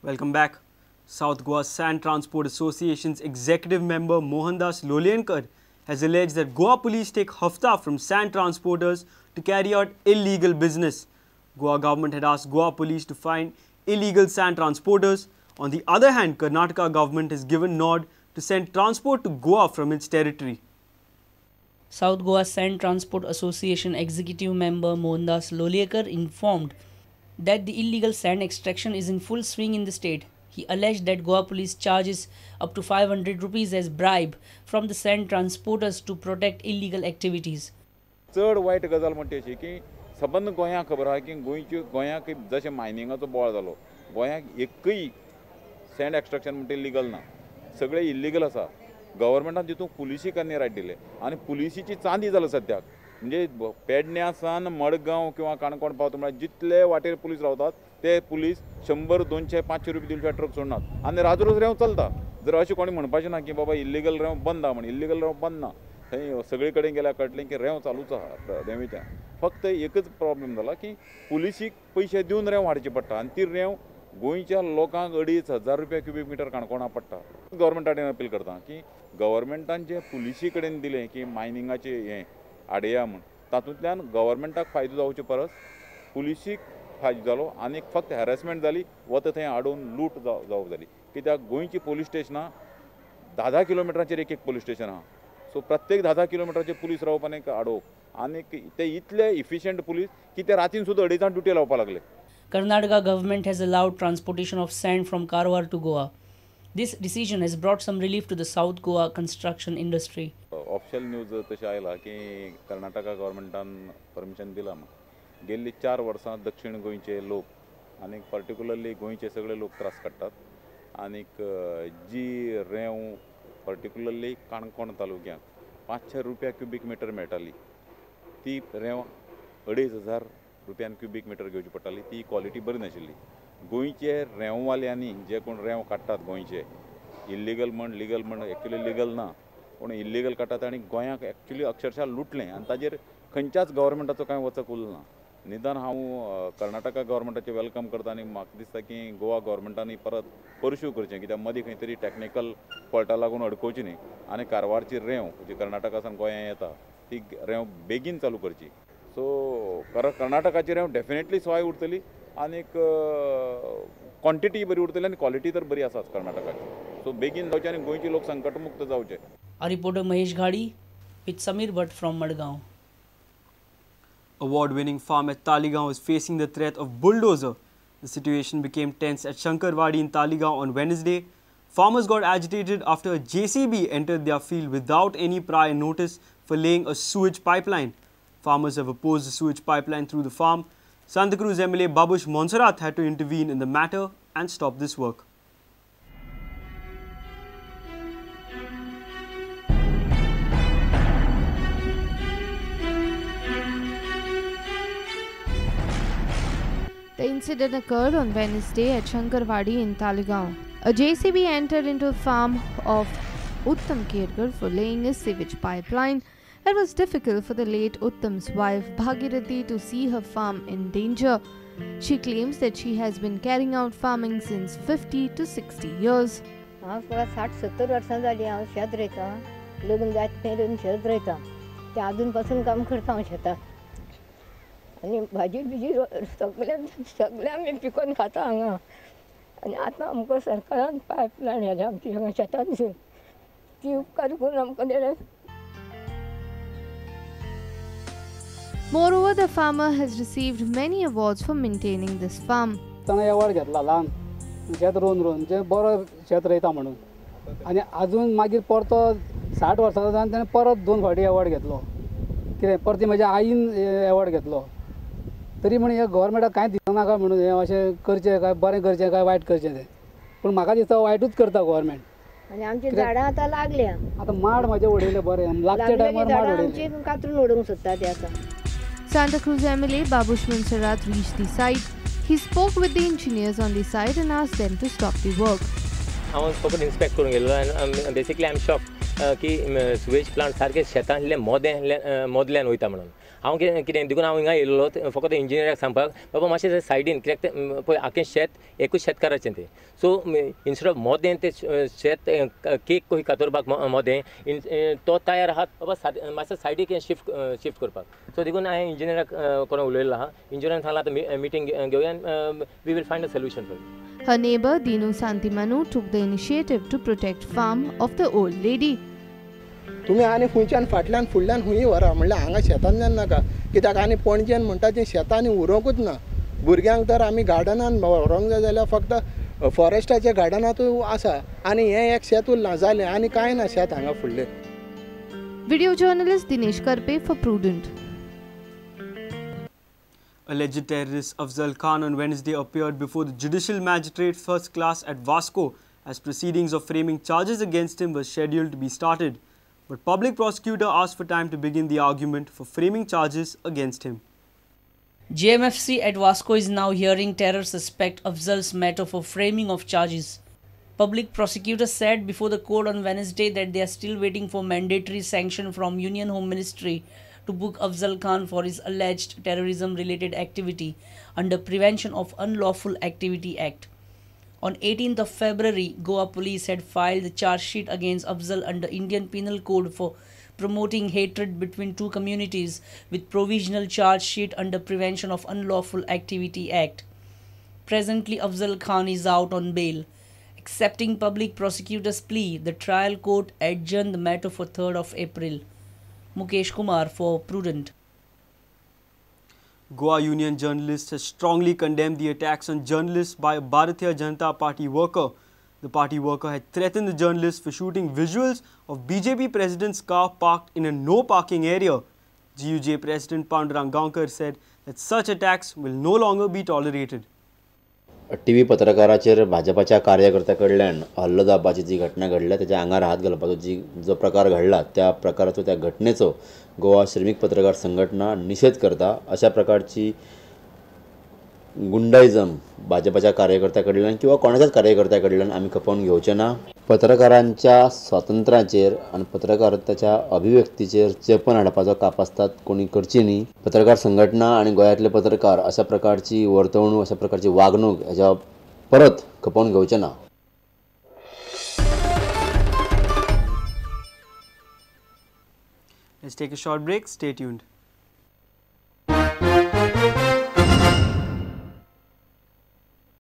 Welcome back. South Goa Sand Transport Association's executive member Mohandas Lolyekar has alleged that Goa police take hafta from sand transporters to carry out illegal business. Goa government had asked Goa police to find illegal sand transporters. On the other hand, Karnataka government has given nod to send transport to Goa from its territory. South Goa Sand Transport Association executive member Mohandas Lolyekar informed that the illegal sand extraction is in full swing in the state. He alleged that Goa police charges up to 500 rupees as bribe from the sand transporters to protect illegal activities. चड वायट गजाल म्हणटा अशी की सबंद गोंयांक खबर आहा की गोंयच्यो गोंयांक जशें मायनिंगाचो बोळ जालो, गोंयांक एकय सँड एक्स्ट्रक्शन म्हणटा लिगल ना, सगळे इल्लिगल आसा. गव्हर्मेंटान तितूंत पुलिसीक आनी रायट दिले आनी पुलिसीची चांदी जाल्या सद्याक. म्हणजे पेडण्या सावन मडगांव किंवा काणकोण पावता म्हळ्यार जितले वाटेर पुलीस रावतात ते पुलीस 100, 200, 500 रुपये दिवच्या ट्रक सोडनात आनी राजरोज रेंव चलता. जर अशें कोणी म्हणपाचें ना की बाबा इल्लिगल रेंव बंद आहा म्हण, इल्लिगल रेंव बंद ना. थंय सगळे कडेन गेल्यार कळटलें की रेंव चालूच आहा रेंवेच्या. फक्त एकच प्रॉब्लेम जाला की पुलिसीक पयशे दिवन रेंव हाडची पडटा आनी ती रेंव गोंयच्या लोकांक 2500 रुपया क्युबीक मिटर काणकोणा पडटा. गव्हर्मेंटा कडेन अपील करता की गव्हर्मेंटान जे पुलिसी कडेन दिलें की मायनिंगाचें हें आडया म्हूण, तातूंतल्यान गव्हर्मेंटाक फायदो जावचे परस पुलिसीक फायदो जालो आनी फक्त हॅरेसमेंट जाली, वता थंय आडोवन लूट जावप जाली. कित्याक गोंयची पोलीस स्टेशनां 10-10 किलोमिटराचेर एक एक पोलीस स्टेशन आहा. सो प्रत्येक 10-10 किलोमिटराचेर पुलीस रावप आनी आडोवप आनी ते इतले इफिशियंट पुलीस की ते रातीन सुद्दां 2:30 ड्युटी लावपाक लागले. Karnataka government has allowed transportation of sand from Karwar to Goa. This decision has brought some relief to the South Goa construction industry. Official news तशें आयला की कर्नाटका गव्हर्मेंटान परमिशन दिलां म्हूण. गेल्ली 4 वर्सां दक्षिण गोंयचे लोक आनी पर्टिक्युलरली गोंयचे सगळे लोक त्रास काडटात आनीक जी रेंव पर्टिक्युलरली काणकोण तालुक्यांत 500 रुपया क्युबीक मिटर मेळटाली ती रेंव 2500 रुपयान क्युबीक मिटर घेवची पडटाली. ती क्वॉलिटी बरी नाशिल्ली. गोंयचे रेंववाल्यांनी जे कोण रेंव काडटात गोंयचे इल्लिगल म्हण लिगल म्हण, एक्चुअली लिगल ना पूण इल्लिगल काडटात आनी गोंयाक एक्चुअली अक्षरशः लुटलें आनी ताजेर खंयच्याच गव्हर्मेंटाचो कांय वचक उरलो ना. निदान हांव कर्नाटका गव्हर्मेंटाचें welcome करता आनी म्हाका दिसता की गोवा गव्हर्मेंटान परत परस्यू करचें, कित्याक मदीं खंय तरी टॅक्निकल फॉल्टा लागून अडकोवची न्ही आनी कारवारची रेंव जी कर्नाटका सावन गोंयांत येता ती रेंव बेगीन चालू करची. सो कर्नाटकाची रेंव डेफिनेटली सोय उरतली आनीक क्वॉन्टिटी बरी उरतली आनी क्वॉलिटी तर बरी आसाच कर्नाटकाची. सो बेगीन जावचें आनी गोंयचे लोक संकटमुक्त जावचे. Reporter Mahesh Ghadi with Sameer Bhatt from Madgaon. Award-winning farm at Taleigao is facing the threat of bulldozer. The situation became tense at Shankarwadi in Taleigao on Wednesday. Farmers got agitated after a JCB entered their field without any prior notice for laying a sewage pipeline. Farmers have opposed the sewage pipeline through the farm. Santa Cruz MLA Babush Monserrat had to intervene in the matter and stop this work. The incident occurred on Wednesday at Shankarwadi in Taleigao. A JCB entered into a farm of Uttam Kerkar for laying a sewage pipeline. It was difficult for the late Uttam's wife Bhagirathi to see her farm in danger. She claims that she has been carrying out farming since 50 to 60 years. हांव 60-70 वर्सां जालीं हांव शेत रोयतां, लग्न जायत मेरेन शेत रोयतां, तें आजून पासून काम करता हांव शेताक. आनी भाजी बिजी सगळें सगळें आमी पिकोवन खाता हांगा. आनी आतां आमकां सरकारान पायपलायन घाल्या आमची हांगा शेतान, ती उपकार करून आमकां दिले. Moreover, the farmer has received many awards for maintaining this farm. ताणें अवॉर्ड घेतला ल्हान शेत रोवन रोवन जे बरो शेत रोयता म्हणून, आनी आजून मागीर परतो 60 वर्सां जावन ताणें परत 2 फावटी अवॉर्ड घेतलो. कितें परती म्हज्या आईन अवॉर्ड घेतलो. तरी म्हण हे गव्हर्मेंटाक कांय दिसना काय म्हणून हें अशें करचें काय बरें करचें काय वायट करचें तें, पूण म्हाका दिसता वायटूच करता गव्हर्मेंट. आनी आमची झाडां आतां लागल्या, आतां माड म्हाजे उडयले बरें लागच्या टायमार माड उडयले, कातरून उडोवंक सोदता ते आतां. Santa Cruz MLA Babush Monserrat reached the site. He spoke with the engineers on the site and asked them to stop the work. हांव फकत इन्स्पेक्ट करूंक गेल्लो आनी बेसिकली I am shock की सुवेज प्लांट सारके शेतांतले मोदें मोदल्यान वयता म्हणून. हांव कितें कितें देखून हांव हिंगा येयल्लो फकत इंजिनियराक सांगपाक बाबा मातशें सायडीन, कित्याक तें पळय आख्खें शेत एकूच शेतकाराचें तें. सो इन्स्टेड ऑफ मोदें तें शेत केक कशी कातरपाक मोदें तो तयार आहा बाबा मातशें सायडीक शिफ्ट शिफ्ट करपाक. सो देखून हांवें इंजिनियराक कोण उलयल्लो आहा, इंजिनियरान सांगलां आतां मिटींग घेवया, we will find a solution for it. Her neighbor Dinu Santimanu took the initiative to protect farm of the old lady. तुम्ही आनी खंयच्यान फाटल्यान फुडल्यान खंय व्हरा म्हणल्यार हांगा शेतांतल्यान नाका, कित्याक आनी पणजेन म्हणटा तें शेतांनी उरोंकूच ना. भुरग्यांक तर आमी गार्डनान व्हरोंक जाय जाल्यार फक्त फॉरेस्टाच्या गार्डनांतूय आसा आनी हें एक शेत उरलां जालें, आनी कांय ना शेत हांगा फुडलें. Video journalist Dinesh Karpe for Prudent. Alleged terrorist Afzal Khan on Wednesday appeared before the Judicial Magistrate First Class at Vasco as proceedings of framing charges against him were scheduled to be started. But public prosecutor asked for time to begin the argument for framing charges against him. JMFC at Vasco is now hearing terror suspect Afzal's matter for framing of charges. Public prosecutor said before the court on Wednesday that they are still waiting for mandatory sanction from Union Home Ministry to book Afzal Khan for his alleged terrorism-related activity under Prevention of Unlawful Activity Act. On 18th of February, Goa police had filed the charge sheet against Afzal under Indian Penal Code for promoting hatred between two communities with provisional charge sheet under Prevention of Unlawful Activity Act. Presently, Afzal Khan is out on bail. Accepting public prosecutor's plea, the trial court adjourned the matter for 3rd of April. Mukesh Kumar for Prudent. Goa Union journalists has strongly condemned the attacks on journalists by a Bharatiya Janata Party worker. The party worker had threatened the journalists for shooting visuals of BJP president's car parked in a no parking area. GUJ President Pandurang Gaonkar said that such attacks will no longer be tolerated. TV पत्रकाराचेर भाजपाच्या कार्यकर्त्या कडल्यान हल्लो जावपाची जी घटना घडल्या, त्याच्या आंगार हात घालपाचो जी जो प्रकार घडला त्या प्रकाराचो, त्या घटनेचो गोवा श्रमीक पत्रकार संघटना निषेध करता. अशा प्रकारची गुंडाइजम भाजपाच्या कार्यकर्त्या कडल्यान किंवा कोणाच्याच कार्यकर्त्या कडल्यान आमी खपोवन घेवचे ना. पत्रकारांच्या स्वातंत्र्याचेर आनी पत्रकारितेच्या अभिव्यक्तीचेर चेपण हाडपाचो कापास्ताद कोणी करची न्ही. पत्रकार संघटना आनी गोंयांतले पत्रकार अशा प्रकारची वर्तवणूक, अशा प्रकारची वागणूक हेच्या परत खपोवन घेवचे ना. Let's take a short break. Stay tuned.